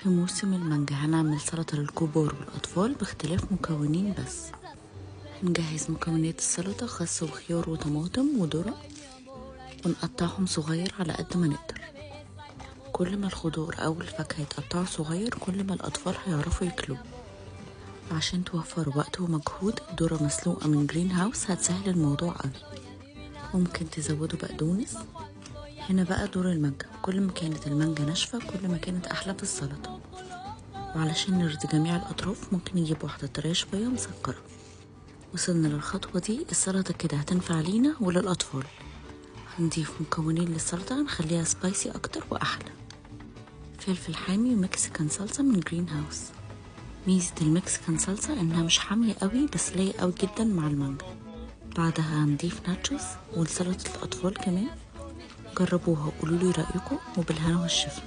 في موسم المانجا هنعمل سلطة للكبار والأطفال باختلاف مكونين بس. هنجهز مكونات السلطة: خس وخيار وطماطم وذرة، ونقطعهم صغير على قد ما نقدر. كل ما الخضار أو الفاكهة يتقطعوا صغير كل ما الأطفال هيعرفوا ياكلوه. عشان توفروا وقت ومجهود، ذرة مسلوقة من جرين هاوس هتسهل الموضوع قوي. ممكن تزودوا بقدونس. هنا بقى دور المانجا، كل ما كانت المانجا ناشفة كل ما كانت أحلى في السلطة. وعلشان نرضي جميع الأطراف ممكن نجيب واحدة طرية شوية مسكرة. وصلنا للخطوة دي، السلطة كده هتنفع لينا وللأطفال. هنضيف مكونين للسلطة نخليها spicy أكتر وأحلى: فلفل حامي و Mexican salsa من جرين هاوس. ميزة ال Mexican salsa إنها مش حامية قوي بس لايقة قوي جدا مع المانجا. بعدها هنضيف ناتشوز ولسلطة الأطفال كمان. جربوها وقولولي رأيكم، وبالهنا والشفا.